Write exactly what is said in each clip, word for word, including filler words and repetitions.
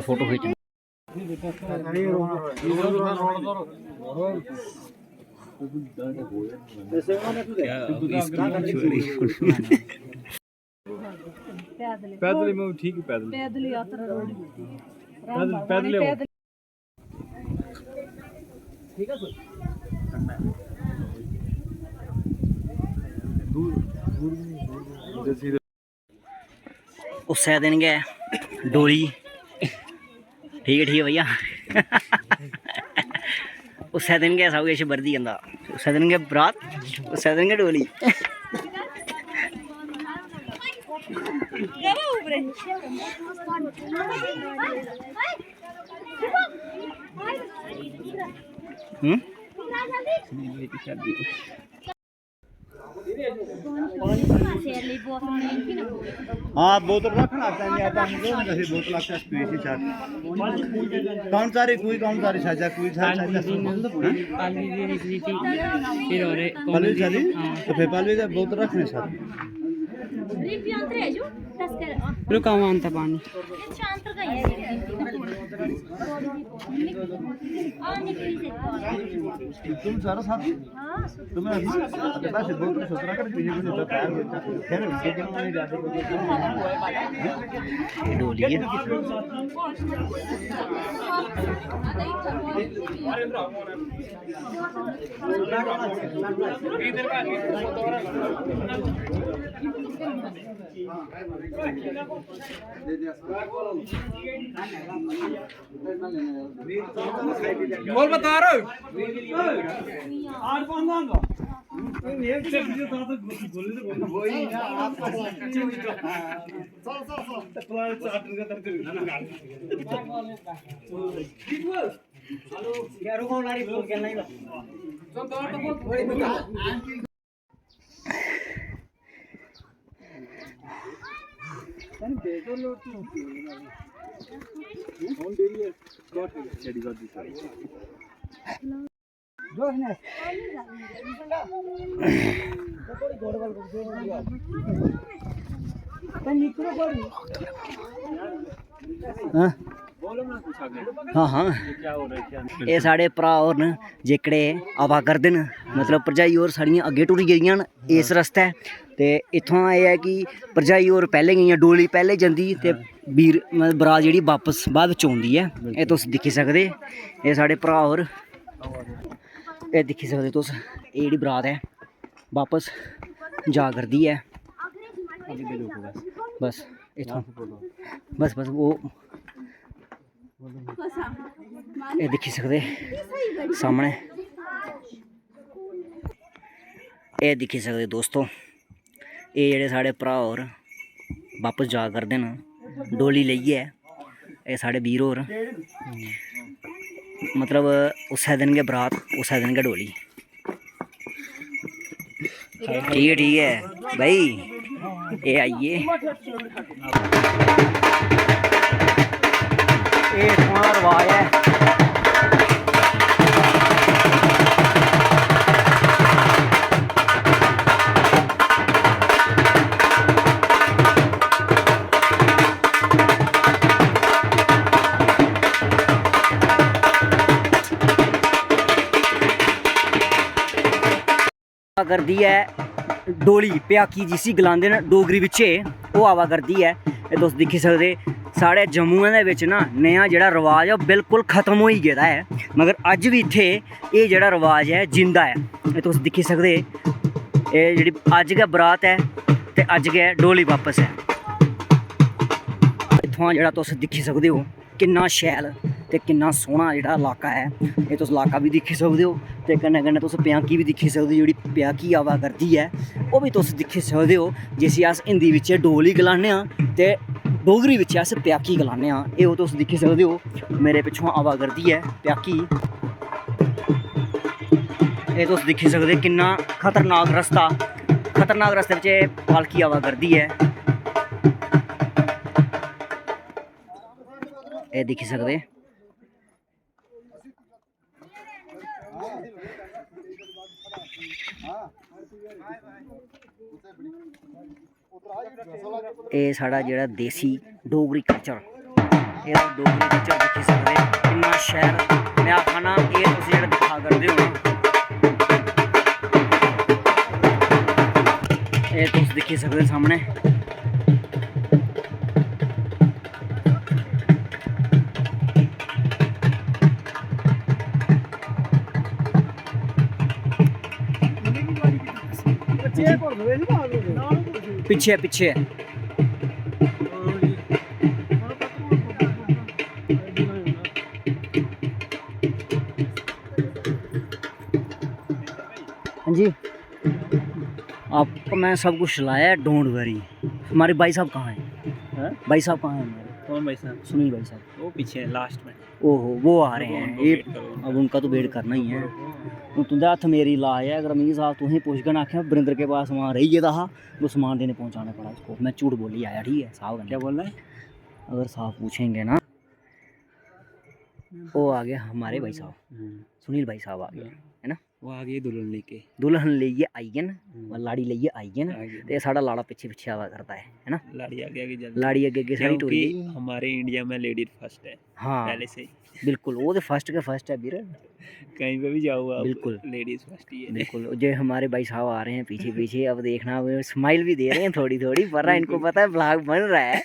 Photo खींच। पैदल ही मैं ठीक है, पैदल। पैदल ही यात्रा रोड होती है। पैदल, पैदल आओ। पैदल। ठीक है सर। दूर, दूर, दूर, दूर। उस्सै दिन गै डोली। ठीक ऐ, ठीक ऐ भैया। उस्सै दिन गै सब किश बरदी जंदा। उस्सै दिन गै बरात, उस्सै दिन गै डोली। हम्म? हाँ, बोतल रखना आता है, नहीं आता, हम लोग जैसे बोतल रखते हैं, स्पेस ही साथ। कौन सा रे, कोई कौन सा रे, साझा, कोई साझा, साझा। काली जी ने दी थी, फिर और एक पालवी सारी, हाँ। तो फिर पालवी का बोतल रखने साथ। रुका हुआ अंत पानी। तुम सारा साथ ही? तुम्हें अभी पता से बोतल सत्रह कर पीने को नहीं पता है। फिर उनके दिन में जाते हैं। डोली है। बोल बता रहे हो। आठ पाँच नाम का। हाँ? हाँ, हाँ। एह् साढ़े भ्राऽ होर न जेह्कड़े आवा करदे न, मतलब भरजाई होर साढ़ियां अग्गें टुरी गेदियां न इस रस्तै। ते इत्थुआं एह् ऐ कि भरजाई होर पैह्लें गेइयां, डोली पैह्लें जंदी ते बीर, मतलब बरात जेह्ड़ी बापस बाद बिच औंदी ऐ। एह् तुस दिक्खी सकदे, एह् साढ़े भ्राऽ होर, एह् दिक्खी सकदे तुस, एह् जेह्ड़ी बरात ऐ बापस जा करदी ऐ। बस इत्थुआं, बस, बस ओह्, एह् दिक्खी सकदे सामनै। एह् दिक्खी सकदे दोस्तो, एह् जेह्ड़े साढ़े भ्राऽ होर बापस जा करदे न डोली लेइयै। एह् साढ़े बीर होर, मतलब उस्सै दिन गै बरात, उस्सै दिन गै डोली। ठीक ऐ, ठीक ऐ भाई, एह् आई गे। एह् इत्थुआं दा रवाज ऐ। करदी ऐ डोली, प्याकी जिसी गलांदे न डोगरी बिच्चे, ओह् आवा करदी ऐ। एह् तुस दिक्खी सकदे, साढ़े जम्मुएं दे बिच्च ना नेहा जेह्ड़ा रवाज ऐ, ओह् बिल्कुल खत्म होई गेदा ऐ, मगर अज्ज बी इत्थै एह् जेह्ड़ा रवाज ऐ, जिंदा ऐ। एह् तुस दिक्खी सकदे, एह् जेह्ड़ी अज्ज गै बरात ऐ ते अज्ज गै डोली बापस ऐ। इत्थुआं जेह्ड़ा तुस दिक्खी सकदे ओ, किन्ना शैल ते किन्ना सोह्ना जेह्ड़ा लाका ऐ। एह् तुस लाका बी दिक्खी सकदे ओ ते कन्नै कन्नै तुस प्यांकी बी दिक्खी सकदे ओ। जेह्ड़ी प्यांकी आवा करदी ऐ, ओह् बी तुस दिक्खी सकदे ओ, जिसी अस हिंदी बिच्च डोली गलाने आं ते डोगरी बिच्च अस प्यांकी गलाने आं। एह् ओह् तुस दिक्खी सकदे ओ, मेरे पिच्छुआं आवा करदी ऐ प्यांकी। एह् तुस दिक्खी सकदे किन्ना खतरनाक रस्ता, खतरनाक रस्ते बिच्च एह् पालकी आवा करदी ऐ। एह् दिक्खी सकदे। एह् साढ़ा जेह्ड़ा देसी डोगरी कल्चर, एह् तुस डोगरी कल्चर दिक्खी सकदे, किन्ना शैल। में आखा ना, एह् तुस जेह्ड़ा दिक्खा करदे ओ ना, एह् तुस दिक्खी सकदे सामनै। पिच्छे, पिच्छे। हाँ जी, आपको मैं सब कुछ लाया है, डोंट वरी। हमारे भाई साहब कहाँ हैं? हैं? भाई साहब कहाँ हैं हमारे? कौन भाई साहब? सुनील भाई साहब। वो पीछे हैं, लास्ट में। ओहो, वो आ रहे हैं। ये अब उनका तो वेट करना ही है। हून तुं'दे हत्थ मेरी लाज ऐ, अगर मिगी साहब तुसें पुच्छगन आखेआ, "वरिंदर के पास सामान रेही गेदा हा, वो सामान देने पहुंचाने पड़ा उसको।" मैं झूठ बोली आया, ठीक है, साहब कन्नै। क्या बोलना है? अगर साहब पूछेंगे ना, वो आ गए हमारे भाई साहब, हम्म। सुनील भाई साहब आ गए, हम्म। है ना? वो आ गए दुल्हन लेके। दुल्हन लेइयै आई गे न, हम्म। और लाड़ी लेइयै आई गे न, आ गए। ते साढ़ा लाड़ा पिच्छे पिच्छे आवा करदा है, है ना? लाड़ी आगे आगे चलती लाड़ी अग्गें अग्गें सारी टुरी क्योंकि गेई। हमारे इंडिया में लेडीज फर्स्ट है, हाँ। पहले से ही। बिल्कुल, वो तो फर्स्ट के फर्स्ट है, वीर। कहीं पे भी जाओ आप, बिल्कुल। लेडीज फर्स्ट ही है। बिल्कुल, जो हमारे भाई साहब आ रहे हैं पीछे पीछे, अब देखना, वो स्माइल भी दे रहे हैं थोड़ी थोड़ी, पर इनको बिल्कुल। पता है व्लॉग बन रहा है।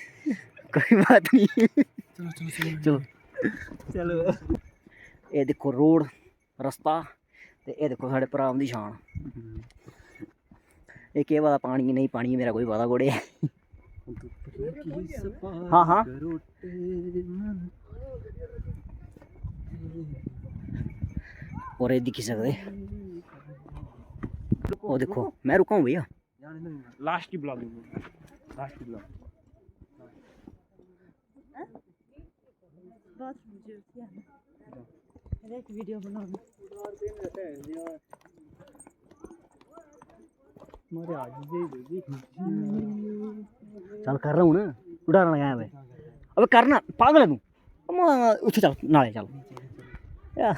कोई बात नहीं। चलो, चलो, चलो। चलो। चलो। ये देखो रोड, रास्ता, ते ये देखो साढ़े भ्राऽ हुंदी शान। हम्म। ये केह् पता पानी नेईं पानी, मेरा कोई पता कोड़े। हाँ, हाँ। और ये दिक्खी सकदे, ओह् दिक्खो, मैं रुका हूँ भैया। लास्ट की ब्लॉगिंग, लास्ट की ब्लॉग। बाथरूम च उठी आना। अरे, एक वीडियो बनानी। चल कर रहा हूँ ना, उड़ा रहा है। अबे करना, पागल है तू। अम्मा, उठे चल, नाले चल। या।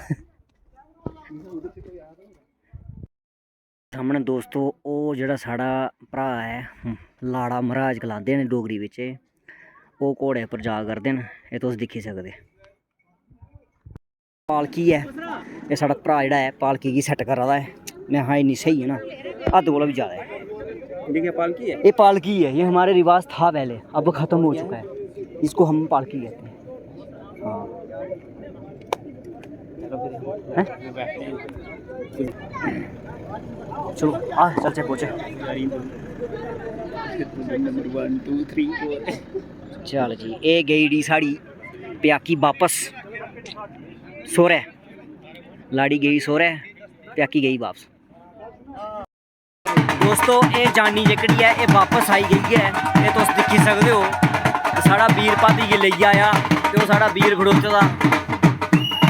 सामनै दोस्तो, ओह् जेह्ड़ा साढ़ा भ्राऽ ऐ, हम्म, लाड़ा मर्हाज गलांदे न डोगरी बिच, ओह् घोड़े उप्पर जा करदे न, एह् तुस दिक्खी सकदे। पालकी ऐ, एह् साढ़ा भ्राऽ जेह्ड़ा ऐ, पालकी गी सैट्ट करा दा ऐ। में आखेआ, इन्नी स्हेई ऐ ना, हद्द कोला बी जैदा ऐ। ये क्या पालकी है? ये पालकी है, ये हमारे रिवाज था पहले, अब खत्म हो चुका है, इसको हम पालकी कहते हैं। हाँ। हैं? चलो, आ, चलचे, पहुँचे। चल जी, एह् गेई उठी साढ़ी प्याकी बापस सौह्रै। लाड़ी गेई सौह्रै, प्याकी गेई बापस। दोस्तो, एह् जानी जेह्कड़ी ऐ, एह् बापस आई गेई ऐ। एह् तुस दिक्खी सकदे ओ, साढ़ा वीर भाभी गी लेई आया ते ओह् साढ़ा वीर खड़ोते दा।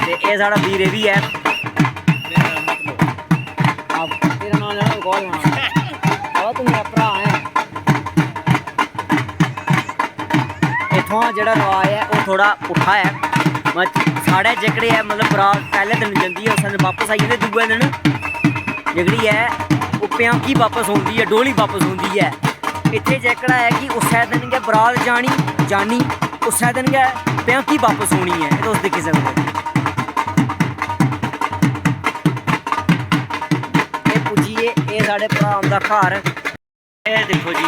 ते एह् साढ़ा वीर, एह् बी ऐ। अब तेरा नांऽ लैना, कौन लैना? ओह् तू मेरा भ्राऽ ऐ। इत्थुआं जेह्ड़ा रवाज ऐ, ओह् थोह्ड़ा पुट्ठा ऐ। मत-, साढ़े जेह्कड़े ऐ, मतलब, बरात पैह्ले दिन जंदी ऐ, उस दिन बापस आई जंदे। दूए दिन जेह्कड़ी ऐ, ओह् प्यांकी बापस औंदी ऐ, डोली बापस औंदी ऐ। इत्थै जेह्कड़ा ऐ कि उस्सै दिन गै बरात जानी, जानी, उस्सै दिन गै प्यांकी बापस औनी ऐ। एह् तुस दिक्खी सकदे ओ। एह् पुज्जी गे, एह् साढ़े भ्राऽ हुंदा घर। एह् दिक्खो जी,